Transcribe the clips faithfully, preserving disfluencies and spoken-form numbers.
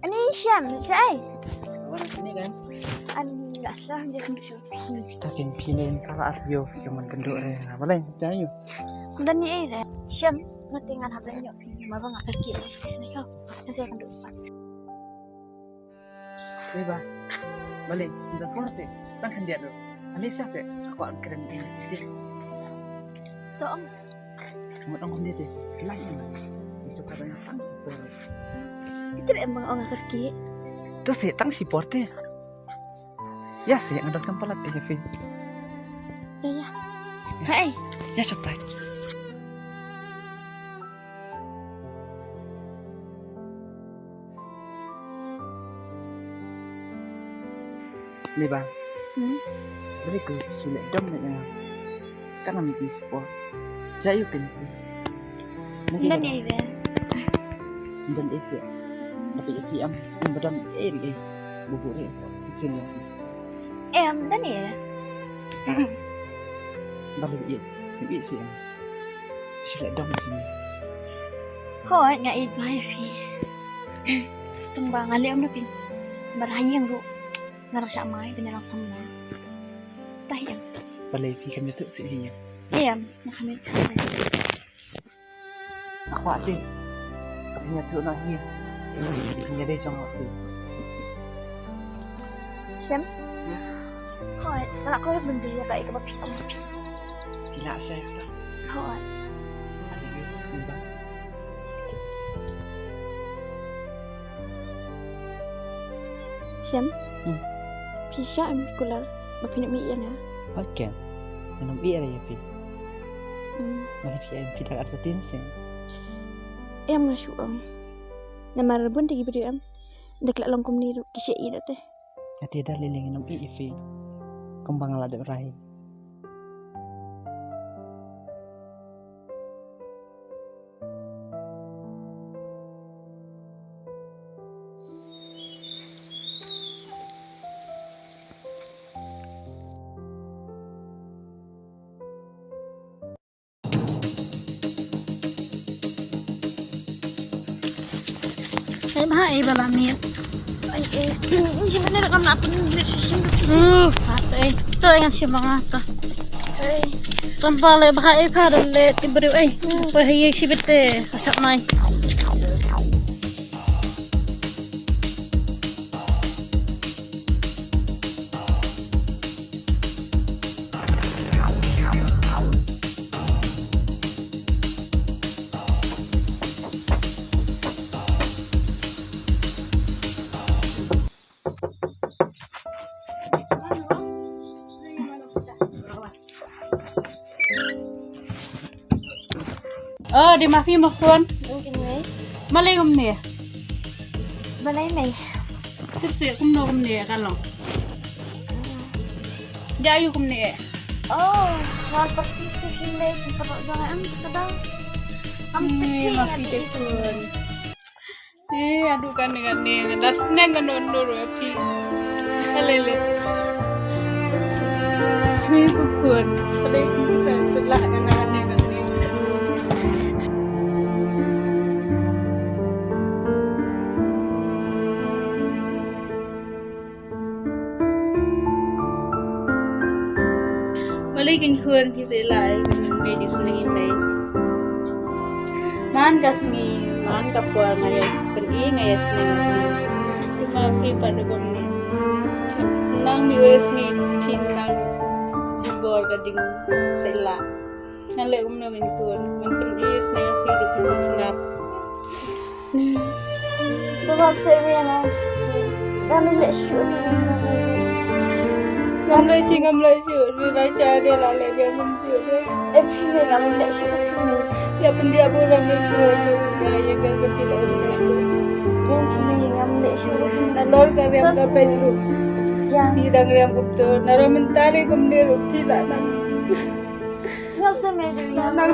Ani Shem, jai. Wan sini kan? Ani nggak salah dia kan shopping. Takin pilih kalau asio cuma kenduk re. Apa lain? Jai. Dan ni eh. Shem, nanti ngan habis nyok. Mama nggak kerja. Sini kau. Nanti akan duduk. Eba. Balik, dah keluar sih. Tang kan dia tu. Ani siapa sih? Aku akan keren ini sih. Tong. Mut ong khyndiat te, lait ïa nga. Ito ka dang tang sipor. Ito em bang ong nga kyrkieh. To seh tang sipor te. Ïa seh nga donkam palat te ïa phi. Ïa ïa. Hai. Ïa shatai. Leba. Hmm? Beri ku sule dom na ïa. Kan ami ki sipor. Jayu kan. Nagi. Dan ïa ïa. Dan ïa ïa. Tapi ïa ïa am. Yang badan ïa ïa. Bubu ïa. Sini. Em dan ïa. Baru ïa. Ïa ïa. Sule dom sini. Hooid nga ïeit bha ïa phi. Tang ba nga leh ym da phi. Ba ha ïing ruh nga dang shah mai ban ïalang samla. Tah ïa. Balei phi kam ïathuh seh hi ïa. Em, nga kam ïathuh. Nga kwah seh. Kam ïathuh noh hi. Phi ïa dei jong nga seh. Shem? Hooid, nga lah kloi ban jia ïa kaei kaba phi ong. Phi lah shai kata. Hooid. Adi ïa phi ba. Shem? Hmm. Phi shah em kular ba phin ym ïeh ïa nga? Hooid ken. Ngan ym ïeh ïa phi. Hmm. Mane phi em phi da artatien seh. Em nga shu ong. Namar bun te ki briew em. Da ki la long kumne ruh ki shah ïeh da te. Nga te da lei lei ngan ym ïeh ïa phi. Kumba nga la dep rai. Ei bha ei ba la miet. Ei ei. Ni shin ne kam na pun ni shin. Hmm, hat ei. To ei ngan shim ba nga to. Ei. Tam ba le bha ei pha da le ti briew ei. Pa ei shibit te. Ka shap nai. Oh, dei ma phi ma khun. Balei kumne? Balei mei? Tip seh kumno kumne ka long. Ja aïu kumne. Oh, wal pati tu shin mei kumno jong am kada. Am pati ma phi te khun. Eh, aduh kane kane, da sneng kano nur wa phi. Alele. Ni bukun. Pada itu saya sebelah kane kane kane. Balei kin khun phi seh lai, kin mei di sneng im lai. Man ka sngi, man ka por nga ïa pyni nga ïa sneng. Kumba phi pat da bym ni. Nang ni wei sngi phi nang bor ka jing seh la. Nga leh kumno ngin khun, ngan pyni sneng phi ruh phi sngap. Ba ba se me na. Ngam leh shuh. Ngam leh shuh, ngam leh shuh. Ïa phi me ngam leh shuh phi me. Ïa pyndiah burom ïa phi me. Ïa ïa ka ka phi la ïa ka. Ïa phi me ngam leh shuh phi me. Nalor ka riam ka peit ruh. Ïa. Phi dang riam kumto. Nalor mynta lei kumne ruh phi la nang. Sngap sa me Julia. Nang.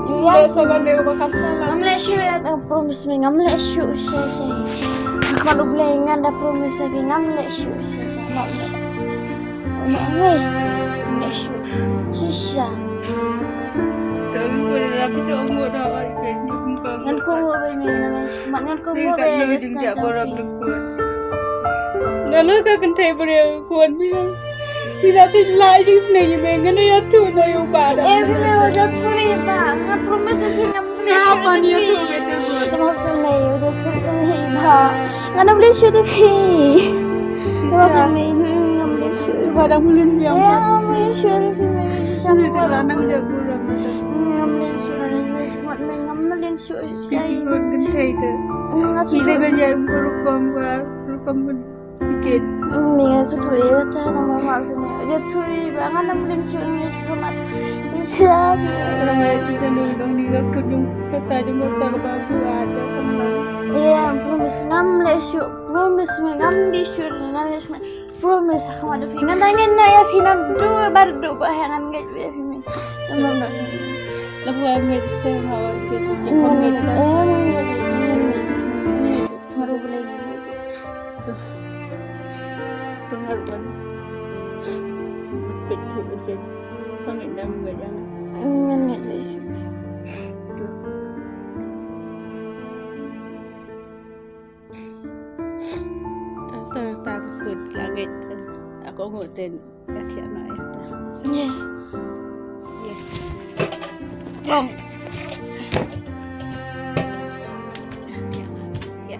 Julia. Sa ban dei ba kham sa. Ngam leh shuh ïa, promise me ngam leh shuh shisha. Khmat U Blei ngan da promise ïa phi ngam leh shuh shisha. Ngam leh. Ngam leh shuh shisha. Ngan kohnguh beit me, ngan kohnguh beit. Ngan ka kynthei briew kwah me. Phi la tip lai jingsneng ïa me, ngan ïathuh noh ïa u bah da. Eh, phi me, ïathuh ïa u bah. Nga promise ïa phi ngam leh shuh. Nga ban ïathuh ïa u bah. Ngam leh shuh ïa phi. Ngam leh shuh. Bah dang mlien biang. Ngam leh shuh ïa phi me. Ngam leh shuh. Ngam leh shuh. Ngam leh shuh. Phi phi kon kynthei te. Phi dei ban ïa kum rukom wa rukom. Bikin. Mia suturi ta na mama sumi. Dia turi ba ngan nam lim chun ni sumat. Isha. Orang lain kita dulu dong di waktu jung kata jung kata babu ada teman. Iya, promise ngam leh shuh. Promise me ngam leh shuh, ngam leh shuh. Promise aku ada phi. Ngan tangin na ya phi nam du bar du ba hangan ngai ya phi me. Teman dong. Lepas ngai saya hawa kita. Ngam leh. Baru boleh. Tuh. Tuh ngaruh kan. Pek tu je. Pangit dah buat jangan. Ngan ngai. Tuh. Tuh, tuh, takut langit. Aku ngutin. Ka thiah noh ïa ta. Ïa. Ïa. Bong. Ïa.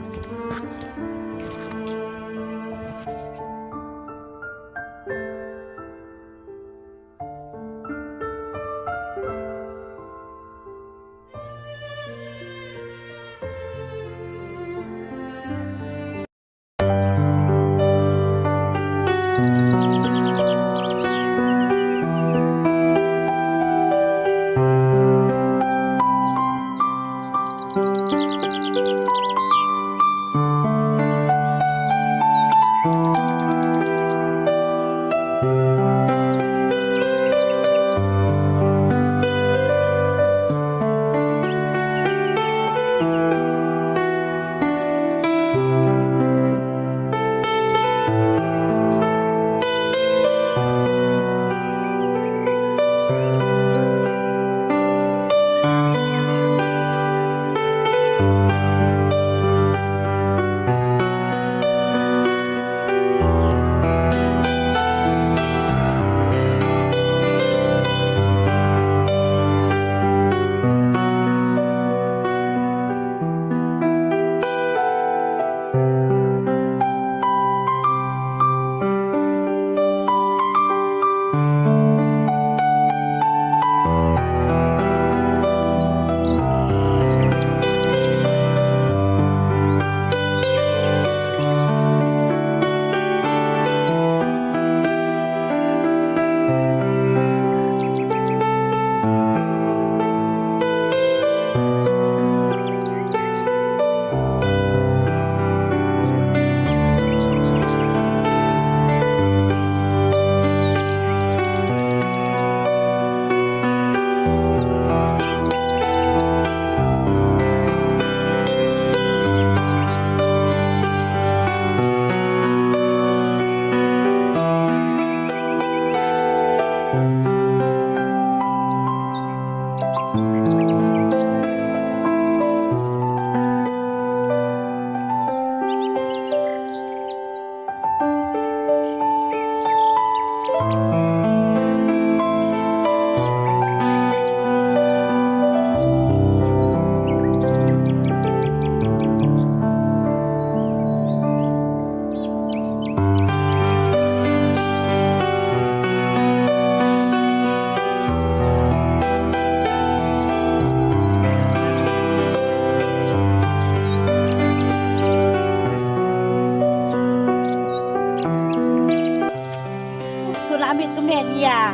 Men ya.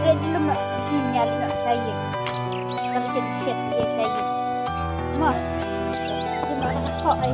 Red lum nak kin ya lum nak kain. Kalau kin fit ya kain. Mo. Cuma nak kok ai.